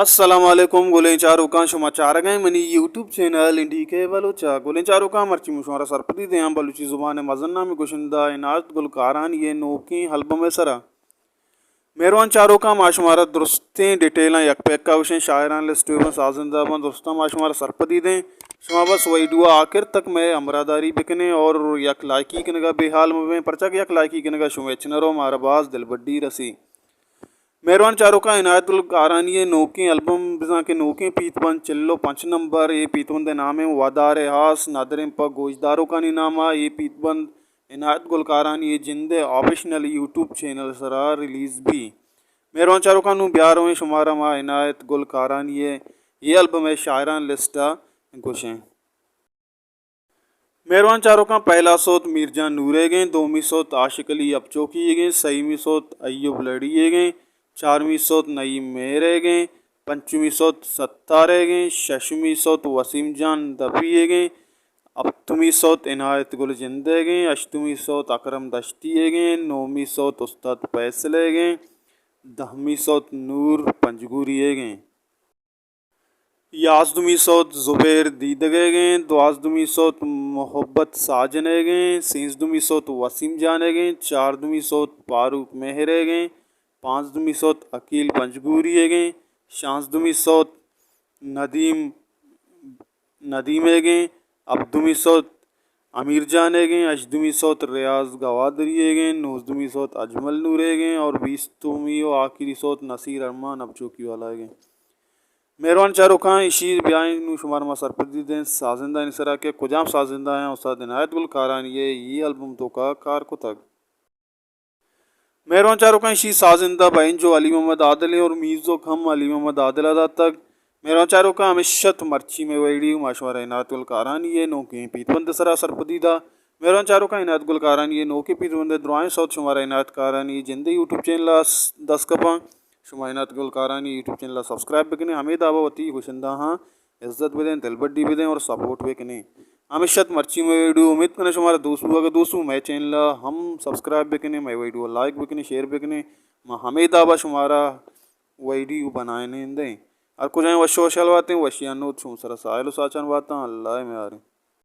السلام علیکم گلیں چاروکاں، شما چارگ ءَ منی یوٹیوب چینل این ڈی کے بلوچ ءَ۔ گلیں چاروکاں، مرچی من شمارا سرپدی دیاں بلوچی زبان ءِ مزن نامیں گشندہ عنایت گل کارانی ءِ نوکیں البم ءِ سرا۔ مہروان چاروکاں، ما شمارا درستیں ڈیٹیلاں یک پیکا گوشیں، شاعران لسٹ بہ بنت، سازندہ بنت، درستاں ما شمارا سرپدی دیں۔ شما بس ویڈیو آخر تک مئے ہمراہداری بکنیں اور یک لائکی کنگا بے حال مبیں، پرچا کہ یک لائکی کنگا شمئے چنرو مارا باز دلبڈی رسی۔ مہروان چاروکاں، عنایت گل کارانی ءِ نوکیں البم، بزاں کہ نوکیں پیت بند، چل و پنچ نمبر، اے پیت بند ءِ نام ایں ودار ہاس، ندریں پہ گوشداروکانی نام ءَ۔ اے پیت بند عنایت گل کارانی ءِ جند ءِ آفیشنل یوٹیوب چینل ءِ سرا ریلیز بی۔ مہروان چاروکاں، نوں بیا رویں شمارا ما عنایت گل کارانی ءِ اے البم ءِ شاعران لسٹ ءَ گوشیں۔ مہروان چاروکاں، پہلا سوت میر جان نور ئیگیں، دومی سوت عاشق علی اپچوکی ئیگیں، سئیمی سوت ایوب لڑی ئیگیں، چارمی سوت نعیم مہر ئیگیں، پنچمی سوت ستار ئیگیں، ششمی سوت وسیم جان دپی ئیگیں، ہپتمی سوت عنایت گل جند ئیگیں، ہشتمی سوت اکرم دشتی ئیگیں، نومی سوت استاد فیصل ئیگیں، دہمی سوت نور پنجگوری ئیگیں۔ یازدمی سوت زبیر دیدگ ئیگیں، دوازدمی سوت محبت ساجن ئیگیں، سینزدمی سوت وسیم جان ئیگیں، چاردمی سوت فاروق مہر ئیگیں، پانزدمی سوت عقیل پنجگوری ئیگیں، شانزدمی سوت ندیم، ندیم ئیگیں، ہبدمی سوت امیر جان ئیگیں، ہژدمی سوت ریاض گوادری ئیگیں، نوزدمی سوت اجمل نور ئیگیں اور بیستمی و آخری سوت نصیر ارمان اپچوکی والا ئیگیں۔ مہروان چاروکاں، ایشی بیائیں نوں شمارا ما سرپدی دیں سازندہانی سرا کہ کجام سازندہ ایں استاد عنایت گل کارانی ءِ اے البم توکا کار کتگ۔ مہروان چاروکاں، ایشی سازندہ بینجو علی محمد عادل ایں اور میوزک ہم علی محمد عادل ءَ داتگ۔ مہروان چاروکاں، ہمیش ات مرچی مئے ویڈیو، ما شمارا عنایت گل کارانی ءِ نوکیں پیت بند ءِ سرا سرپدی دا۔ مہروان چاروکاں، عنایت گل کارانی ءِ نوکیں پیت بند ءِ درائیں سوت شمارا عنایت کارانی ءِ جند ءِ یوٹیوب چینل ءَ دست کپاں۔ شما عنایت گل کارانی یوٹیوب چینل ءَ سبسکرائب بکنیں، ہمے دابا وتی گشندہاں عزت بدیں، دلبڈی بدیں اور سپورٹ بکنیں۔ ہمیش ات مرچی مئے ویڈیو، امید کناں شمارا دوست بوگ ءَ، دوست بو مئے چینل ءَ ہم سبسکرائب بکنیں، مئے ویڈیو ءَ لائک بکنیں، شیئر بکنیں۔ ما ہمے دابا شمارا ویڈیو بنائینیں دیں۔ ہر کجائیں وش و وشحال باتیں، وشیانی نود شمئے سرا ساہیل و ساچان باتاں۔ اللہ ءِ میاریں۔